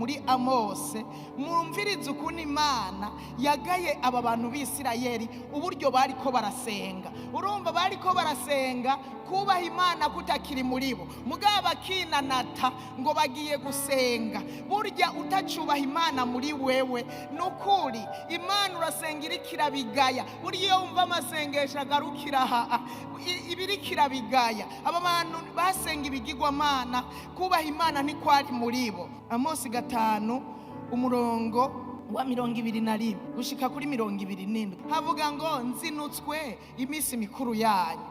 Muri Amose, mwumvirize ukuntu Imana yagaye aba bantu b'Isirayeli, uburyo bariko barasenga. Urumva, bariko barasenga kubaha Imana kutakiri muri bo, mugabo bakinanata ngo bagiye gusenga. Burya utacubaha Imana muri wewe, ni ukuri Imana urasenga iriko irabigaya. Burya iyo wumva amasengesho agarukira aha, ibiriko irabigaya. Aba bantu basenga ibigirwamana, kubaha Imana ntikwari muri bo. Amosi 5, umurongo wa 21 gushika kuri 27, havuga ngo: "Nzinutswe iminsi mikuru yanyu."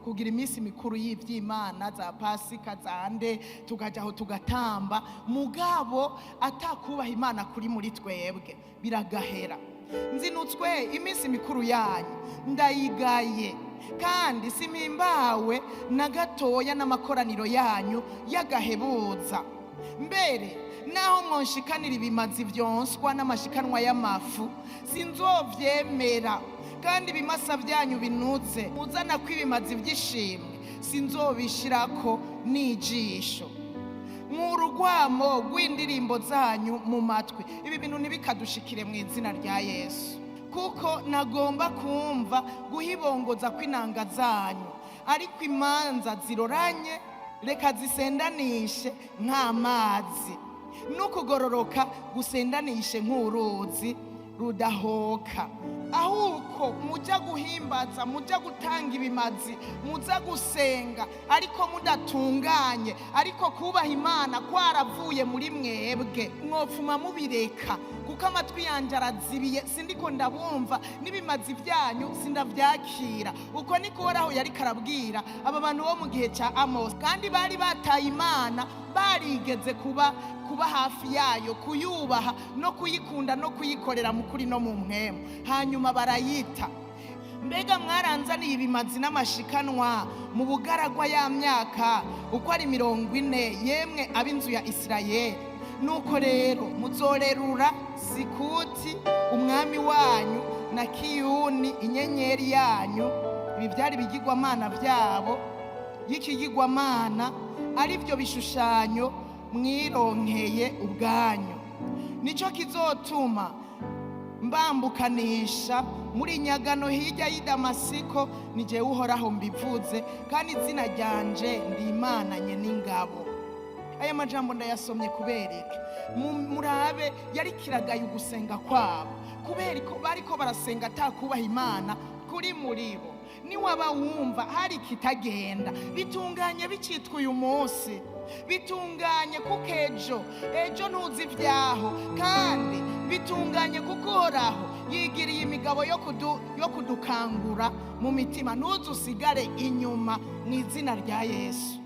Kugira iminsi mikuru y'iby'Imana, za Pasika, zande, tukajya aho tugatamba, mugabo atakubaha Imana kuri muri twebwe, biragahera. "Nzinutswe iminsi mikuru yanyu, ndayigaye, kandi simpimbawe na gatoya n'amakoraniro yanyu y'agahebuza. Mbere naho mwonshikanira ibimazi byonswa n'amashikanwa y'amafu, sinzovyemera, kandi ibimasa byanyu binutse muzana ko ibimazi by'ishimwe, sinzobishirako n'ijisho. Mw'urugwamo rw'indirimbo zanyu mu matwi." Ibi bintu ntibikadushikire mu izina rya Yesu. "Kuko nagomba kumva guhibongoza kw'inanga zanyu, ariko imanza ziroranye reka zisendanishe nk'amazi, n'ukugororoka gusendanishe nk'uruzi rudahoka." Ahubwo mujya guhimbaza, mujya gutanga ibimazi, muza gusenga, ariko mudatunganye, ariko kubaha Imana kwaravuye muri mwebwe, mwopfuma mubireka, kuko amatwi yanjye arazibiye, sindiko ndabumva, n'ibimazi byanyu sindabyakira. Uko niko Uhoraho yari karabwira aba bantu bo mu gihe cya Amosi, kandi bari bataye Imana, barigeze kuba hafi yayo, kuyubaha no kuyikunda no kuyikorera mu kuri no mu mpwemu, hanyuma barayita. "Mbega mwaranzaniye ibimazi n'amashikanwa mu bugaragwa ya myaka uko ari 40, yemwe ab'inzu ya Isirayeli? Nuko rero muzorerura Sikuti umwami wanyu na Kiyuni inyenyeri yanyu." Ibi byari ibigirwamana byabo y'ikigirwamana, ari byo bishushanyo mwironkeye ubwanyu. "Nicyo kizotuma mbambukanisha muri nyagano hirya y'i Damasiko. Ni jyewe Uhoraho mbivuze, kandi izina ryanje ndi Imananye n'ingabo." Aya majambo ndayasomye kubera iki? Murabe, yari kiragaye ugusenga kwabo, kubera ko bariko barasenga atakubaha Imana kuri muri bo. Niwaba wumva hari ikitagenda, bitunganye bicitwa uyu munsi, bitunganye kuko ejo ntuzi ibyaho, kandi bitunganye kuko Uhoraho yigiriye imigabo yo kudukangura mu mitima. Ntuze usigare inyuma mu izina rya Yesu.